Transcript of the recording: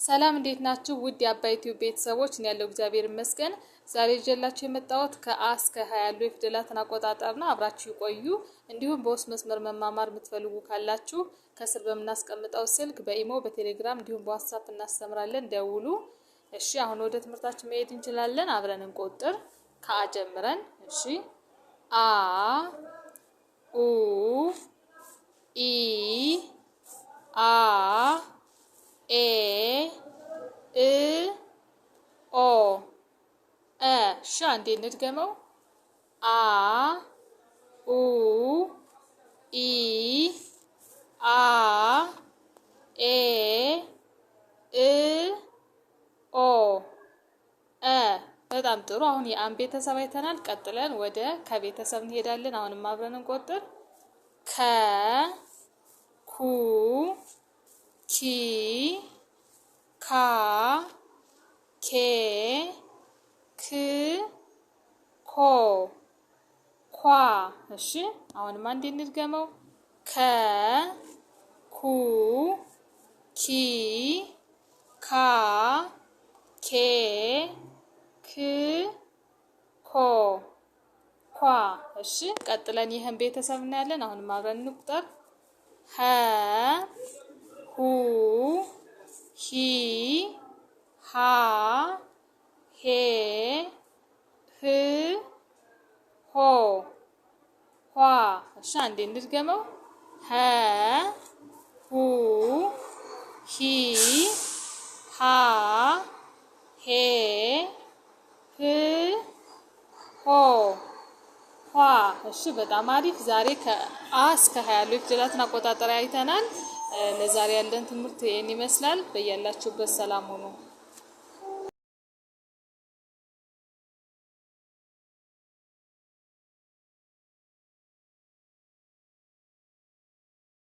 ሰላም እንዴት ናችሁ? ውድ የአባይ ቲዩብ ቤተሰቦች፣ እኔ ያለው እግዚአብሔር ይመስገን። ዛሬ ይዤላችሁ የመጣሁት ከአ እስከ ሀ ያሉ የፊደላትን አቆጣጠር ነው። አብራችሁ ይቆዩ። እንዲሁም በውስጥ መስመር መማማር የምትፈልጉ ካላችሁ ከስር በምናስቀምጠው ስልክ በኢሞ፣ በቴሌግራም እንዲሁም በዋትሳፕ እናስተምራለን። ደውሉ። እሺ፣ አሁን ወደ ትምህርታችን መሄድ እንችላለን። አብረን እንቆጥር ከአ ጀምረን። እሺ፣ አ፣ ኡ፣ ኢ፣ አ፣ ኤ፣ እ፣ ኦ፣ እ። እሺ፣ አንዴ እንድገመው። አ፣ ኡ፣ ኢ፣ አ፣ ኤ፣ እ፣ ኦ፣ እ። በጣም ጥሩ። አሁን የአን ቤተሰብ አይተናል። ቀጥለን ወደ ከቤተሰብ እንሄዳለን። አሁንም አብረን እንቆጥር። ከ፣ ኩ፣ ኪ፣ ካ፣ ኬ፣ ክ፣ ኮ፣ ኳ። እሺ፣ አሁንም አንዴ እንድገመው። ከ፣ ኩ፣ ኪ፣ ካ፣ ኬ፣ ክ፣ ኮ፣ ኳ። እሺ፣ ቀጥለን ይህን ቤተሰብ እናያለን። አሁንም አብረን እንቁጠር። ሀ፣ ሁ፣ ሂ፣ ሃ፣ ሄ፣ ህ፣ ሆ፣ ኋ። እሺ፣ አንዴ እንድገመው። ሀ፣ ሁ፣ ሂ፣ ሃ፣ ሄ፣ ህ፣ ሆ፣ ኋ። እሺ፣ በጣም አሪፍ። ዛሬ ከአ እስከ ሀ ያሉ የፊደላትን አቆጣጠር አይተናል። ለዛሬ ያለን ትምህርት ይህን ይመስላል። በያላችሁበት ሰላም ሁኑ።